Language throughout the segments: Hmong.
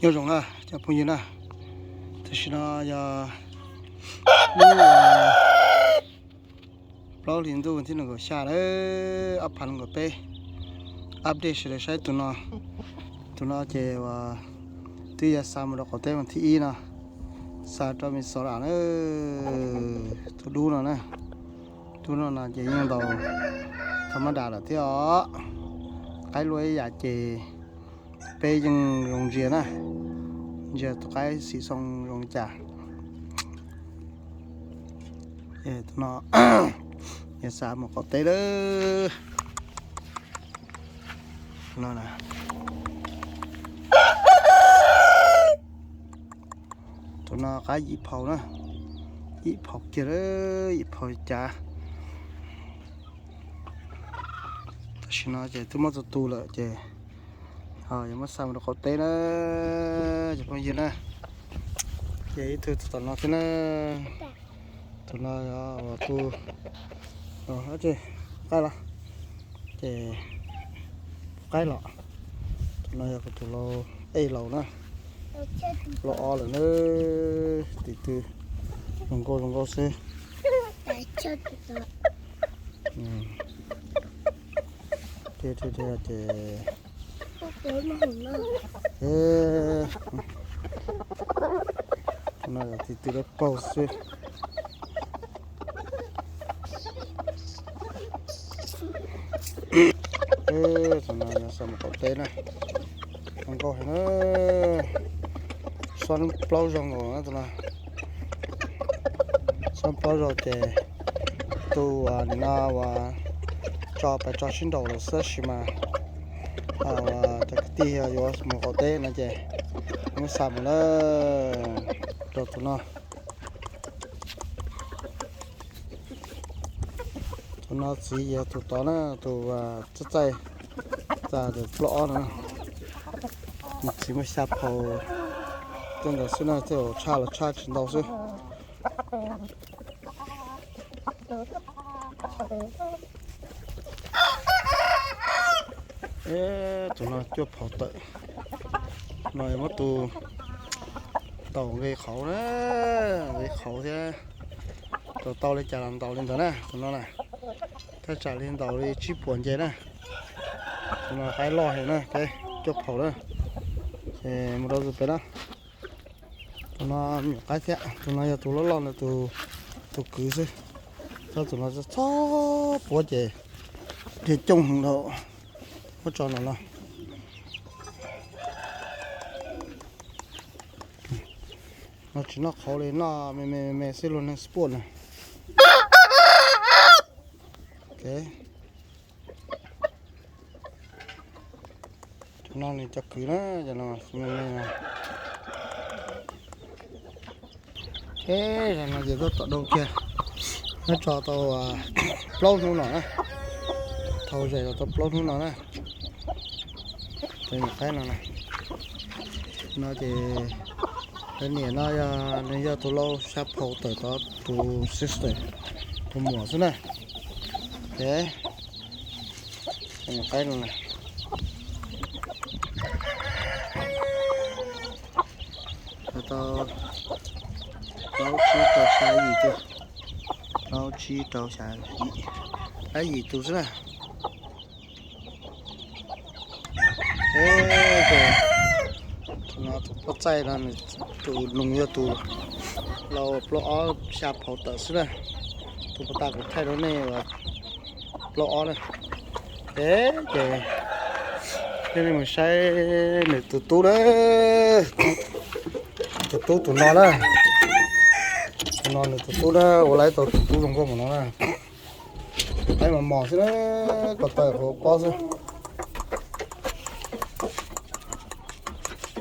Nyob zoo na cov phooj ywg na, tam sim no yog hnub plaub hli ntuj thib nees nkaum xya lawm, ob phav nees nkaum peb. Update sawv daws saib tus no, tus no ces uas twb yuav xa mus rau qaum teb vas thib ib no, xa rau me xov lam na, tus dub no na. Tus no no ces yeej ntaus tha mab das lawm thiab os. Qaib luaj ib yam ces peb yeej zoo ntsia na, ntsia tus qaib xim xoo zoo li cas. Tus no yuav xa mus qaum teb lawm. Tus no qaib yim phaus na, yim phaus kiag, yim phaus cav. Tam sim no ces twb muab tu tu lawm ces yuav muab xa mus rau qaum teb na, cov phooj ywg na. Ces ib tug tom no thiab na, tus no yog tus qaib los, ces qaib los. Tus no yog kuv tus lau ej laus na, plaub ob lawm na, tim tw zoo nkauj zoo nkauj xwb. Ces no yog tim tw dawb paug xwb. Tus no yog xa mus qaum teb na, zoo nkauj heev na, xob plaub zaug nkaus na tus no. Xob plaub zaug ces tus uas nim no uas tso pais tso sib nraus lawm xwb tab sis mas cov kwv tij yuav mus qaum teb no ces muab xa mus na, rau tus no. Tus no txiv yog tus tod na, tus txaij txaij txas tus plaub ob no. Nws txiv muaj xya phaus tej ntawd xwb na, tej zaum tshaj los tshaj tsis ntau xwb. Tus no cuaj phaus tawm, no yog muab tus ntaus nqi qhauv na, nqi qhauv thiab, tau tau li cas los ntaus li ntawd na tus no na. Thaj tsam li ntaus li tsib puas nce na. Tus no qaib loj heev na, cuaj phaus na. Ces mus rau tus pem na. Tus no me nyuam qaib thiab, tus no yog tus loj loj ntawd, tus kwv xwb. Tab tus no txhob puab ces dhia coob heev rau, muab tso no no. No tsis noj qhauv li, noj me me me xwb, luag neeg sport na. Cov no nws cov kwv na, cov no me me no. Ces zaum no ces tuaj tom dau kiag, nyob tso tau plaub hnub no na, thaum zais los tau plaub hnub no na. Cov nyuam qaib no na, no ces cov niam no yog, nws yog tus lau xya phaus tawm tod, tus sister, tus muam xwb na. Ces cov nyuam qaib no na, tau plaub tsib rau xya yim tus, plaub tsib rau xya yim, plaub yim tus xwb na. Tus no tus poj txaij no, tus nus yog tus lau plaub ob xya phaus tawm xwb na. Tus puas tas kuv thaij rau nej uas plaub ob na. Ces, ces coj nej mus saib nws tus tub na. Tus tub tus no na. Tus no nws tus tub na, ua laib tau tus tub zoo nkauj mus no na. Qaib mos mos xwb na, ko taw qhuav pob xwb.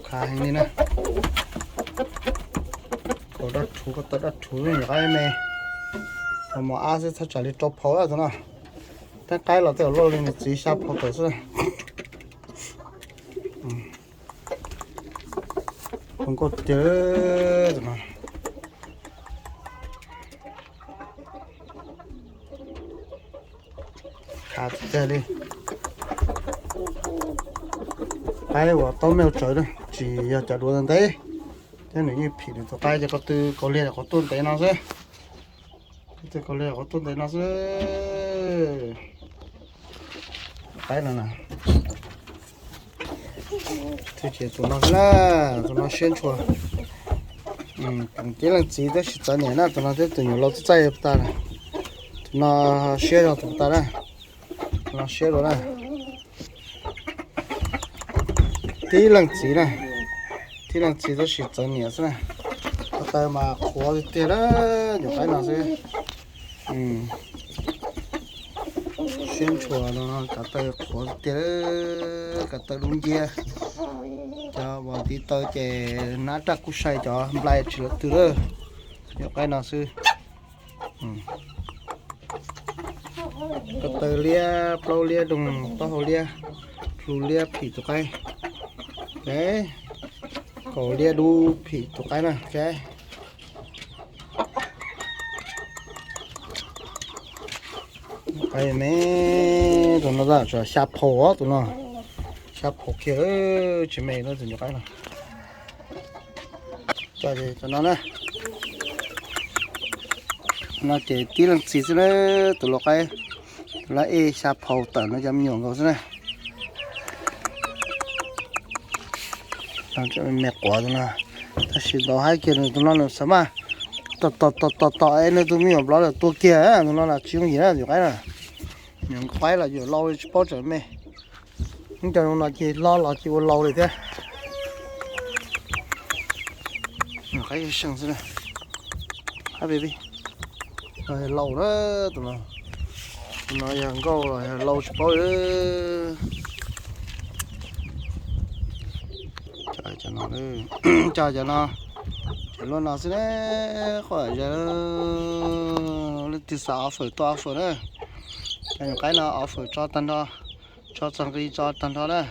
Khav heev li na. Ko daj rhuv, ko taw daj rhuv, nyuam qaib me, mos mos ab xwb, thaj tsam li rau phaus tus no. Tab qaib los tej zaum loj li nws txiv xya phaus tawm xwb. Zoo nkauj tiag tus no. Khav tiag tiag li. Qaib uas tau me ua tsawv na, tsis yog cov duav ntev, thiab nws yeej phim nws tus qaib ces ko tw kaus liag qhuav tuaj ntev no xwb. Ko tw kaus liag qhuav tuaj ntev no xwb. Qaib no na, tsis tus no xwb na, tus no siab ntshua. Tib leej txiv tab sis txawv niam na, tus no thiab tus nyuam lau txaij txaij tas na. Tus no siab zog tus tas na, tus no siab dua na. Tib leej txiv na, tib leej txiv tab sis txawv niam xwb na. Ko taw mas qhuav tiag tiag na, nyuam qaib no xwb. Siab ntshua no, ko taw qhuav tiag, ko taw dub nciab. Cov uas ntiv taw ces nab raj kub sai cov nplai tsis lawv twg lawm. Nyuam qaib no xwb. Ko taw liab, plaub liab doog, taub hau liab, hlu liab phim tus qaib. Kaus liab dub phim tus qaib na. Qaib me, tus no xya phaus, tus no xya phaus kiag, tsis me lawm tus nyuam qaib no. Cov no na, no ces tib leej txiv xwb na, tus lau qaib, tus lab ej xya phaus tawm no cov me nyuam nkaus xwb na. Me quav tus no, tab sis ntaus haib kiag nws tus no nws xav mas tom tom tom tom es nws tus me nyuam nplov lawm tua kiag, tus no los tsis yooj yim na tus qaib na. Nyuam qaib los yuav lau tsis paub tseem me. Ib co no ces hlob los ces ua lau li thiab. Qaib seej xwb, qaib peb peb. Lau na, tus no, tus no yog nkauj los yog lau tsis paub. Cov no, cov no, cov luaj no xwb na, qhov zas leej twg xav offer tuaj offer na. Cov nyuam qaib no offer tso tag nrho, tso txog nqi tso tag nrho na.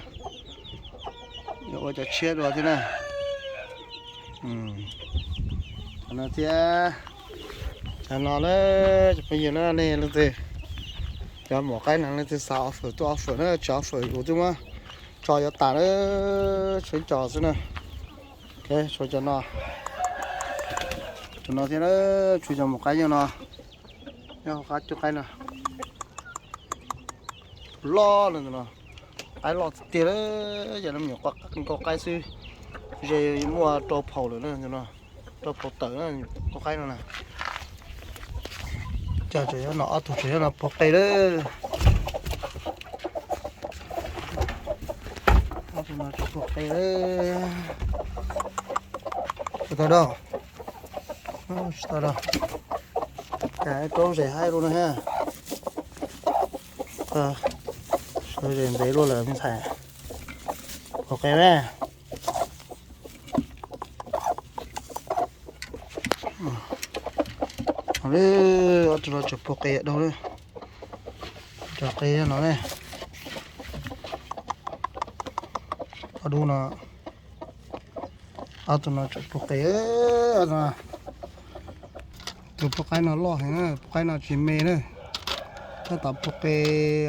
Yuav ua cov tshiab dua thiab na. Cov no thiab, cov no na, cov phooj ywg na, nej leej twg, cov maum qaib no leej twg xav offer tuaj offer na, tsis offer kuv twb muab tso yuav tas na, tshuav cov xwb na. Tshuav cov no, cov no thiab na, tshuav cov maum qaib nyob no, nyob hauv qab cub qaib no. Loj no, qaib loj tiag tiag, yog me nyuam nkaus qaib xwb, ze muaj rau phaus lawm na, rau phaus tawm na, nkaus qaib no na. Cov tseem nyob no, ob tug tseem nyob no puag qe lawm. Ob tug no tseem puag qe lawm. Tsis tau dab, tsis tau dab. Cas rau zem haib lub no ha. Sawv zem ntev luaj lawm me ntxhais. Puag qe na. Ob tug no tseem puag qe dhau na. Cov qe no ne. Ob tug no, ob tug no tseem puag qe. Tus puag qaib no loj heev na, puag qaib no tsis me na. Tab tom puag qe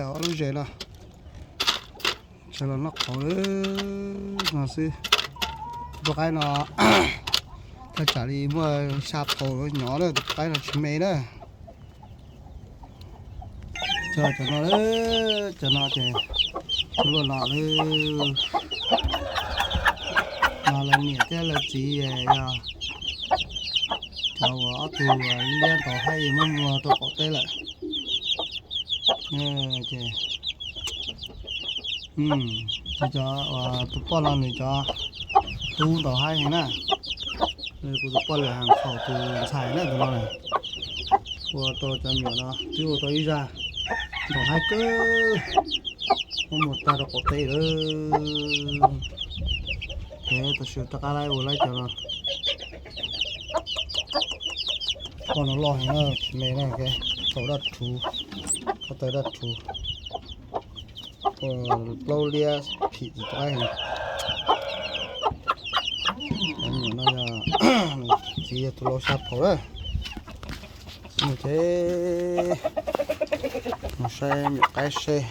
ob lub zes no. Sawv los noj qhauv no xwb. Tus puag qaib no thaj tsam li muaj xya phaus nyov na, tus puag qaib no tsis me na. Cov no, cov no ces luaj no lawm. No lawv niam thiab lawv txiv yog cov uas ob tug liab ntaus haib muab muag rau qaum teb lawm. Ces, ces cov uas tus poj no nws cov tub ntaus haib heev na. Kuv tus poj lawm heev thaum tus ntxhais na tus no na. Ua tau cov me nyuam no twb ua tau ib zaj ntaus haib kawg, muab muag tag rau qaum teb lawm. Ces tam sim rov qab lawv ua lawv cov no. Poj no loj heev na, tsis me na, txaus daj rhuv, ko taw daj rhuv. Plaub liab phim tsis tau heev. Cov me nyuam no yog txiv yog tus lau xya phaus lawm. Mus saib me nyuam qaib seb.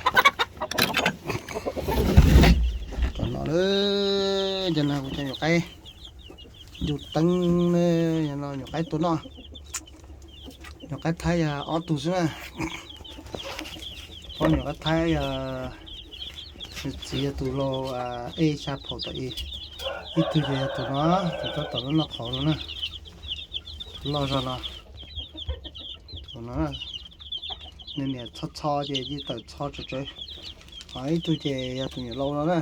Cov no Cov no kuv cov nyuam qaib ncu teeb, nyuam qaib tua noj. Nyuam qaib thaib yog ob tug xwb na. Ob nyuam qaib thaib yog nws txiv yog tus laus ej xya phaum tom ib, ib tug ces yog tus no, tus tab tom noj qhauv no na, tus loj zog no. Tus no nws niam txho txho ces cia tawm txho tsawv tsawv. Ho ib tug ces yog tus niam laus no na.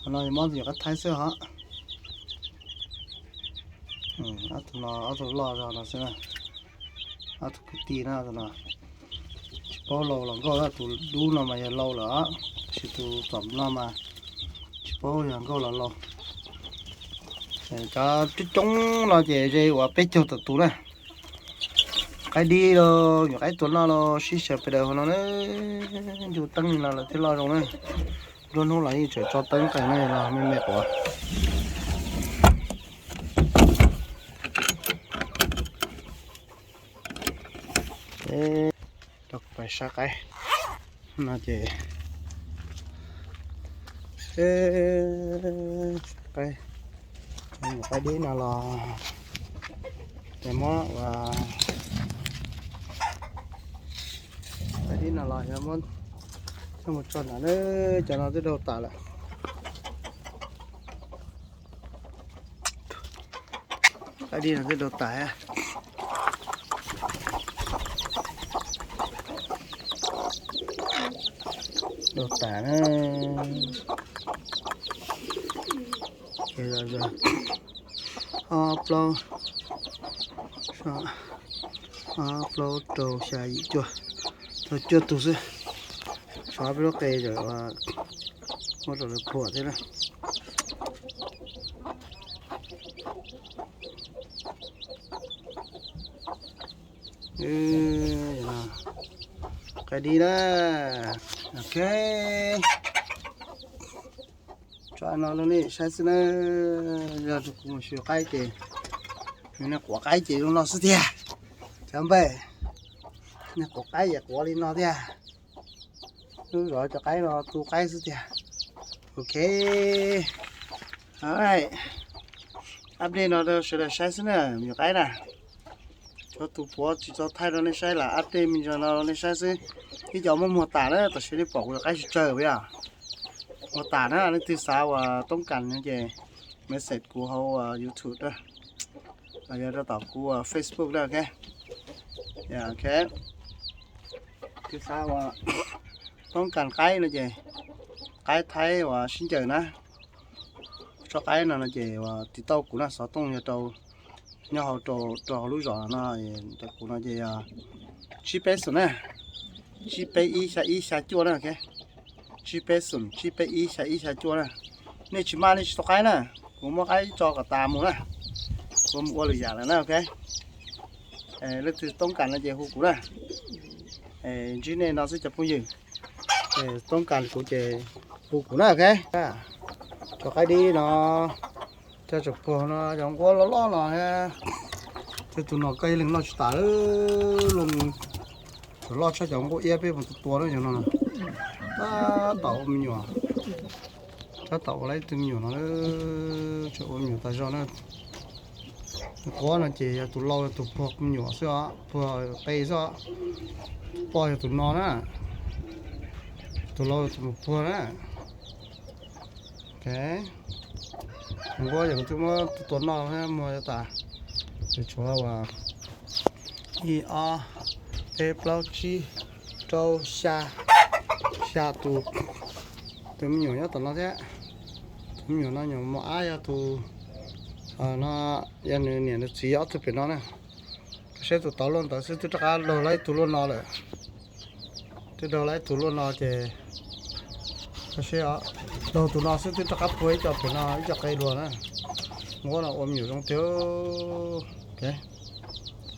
Qhov no yog mob tus nyuam qaib thaib xwb hos. Ob tug no ob tug loj zog no xwb na. Ob tug kwv tij na, tus no tsis paub laus los nkauj, tus dub no mas yog laus lawm, tab sis tus txom no mas tsis paub yog nkauj los laus. Cov coob coob no ces ze uas peb caug tawm tus na. Qaib dib los nyuam qaib tua noj los sib xyaw pes daws hauv no na. Ncu teeb li no lawm thiaj loj zoo na. Nruab hnub los yeej tseem tso teeb qees no los me me quav. Rau kuv pais saib qaib no ces, qaib, nyuam qaib dib no los ces muab ua, qaib dib no los yog muab coj mus tso nram na. Cov no twb daug tas lawm. Qaib dib no twb daug tas. Daug tas na. Ob plaub, ob plaub rau xya yim cuaj, tau cuaj tug xwb. Xyov peb lub qe muab rau lawv phua thiab na. Qaib dib na. Ok. Tso no rau nej saib xwb na. Yog kuv mus xyuas qaib ces nej quav qaib ces zoo no xwb tiag. Cov npawg, nej quav qaib ces quav li no tiag. Lub zos cov qaib no tu qaib xwb tiag. Ok. Update no rau sawv daws saib xwb na, me nyuam qaib na. Cov tus puav tsis tau thaij rau nej saib lam update me ntsis no rau nej saib xwb. Ib co muab muag tas na, tam sim nej pom kuv cov qaib tsis tsawg puas yog? Muag tas na, leej twg xav uas toob kas no ces message kuv hauv YouTube na, los yog rau tom kuv Facebook na, ok. Ok. Twg xav uas toob kas qaib no ces qaib thaib uas sib ncaws na. Tsob qaib no no ces uas tiv tauj kuv na, xov tooj yog rau, nyob hauv rau hauv lub zos no, rau kuv no ces yog tsib peb xoom na, tsib peb ib xya ib xya cuaj na, ok. Tsib peb xoom tsib peb ib xya ib xya cuaj na. Nej tsis maj nej tsis tau qaib na, kuv muab qaib tso kom tas mus na, kuv mus ua lwm yam lawm na, ok. Leej twg toob kas no ces hu kuv na. Ntsib nej no xwb cov phooj ywg. Toob kas kuv ces hu kuv na, ok. Cov qaib dib no, cov tseem puag no, cov nquab loj loj no, tej tus no koj ib leeg noj tsis tas lawm. Cov loj tshaj cov nquab iab peb mus tua tua na, cov no tab tom ua me nyuam, tab tom ua lawm ib tug me nyuam no, tseem ua me nyuam tas zog na. Nquab no ces yog tus laus yog tus puag me nyuam xwb os, puag qe xwb os. Tus poj yog tus no na, tus laus yog tus mus puag na. Ok, nquab ces kuv twb muab tua noj muag tas, ces tshuav uas ib ob peb plaub tsib rau xya, xya tus, tus me nyuam nyob tom no thiab. Tus me nyuam no nyuam mos ab yog tus no, yog nws niam nws txiv ob tug pem no na. Koj saib tus tod luaj ntawd xwb twb rov qab daug lawm ib tug luaj no lawm. Twb daug lawm ib tug luaj no ces, koj saib, daug tus no xwb twb rov qab puag ib co pem no ib co qe dua na. Nquab no ua me nyuam zoo tiag.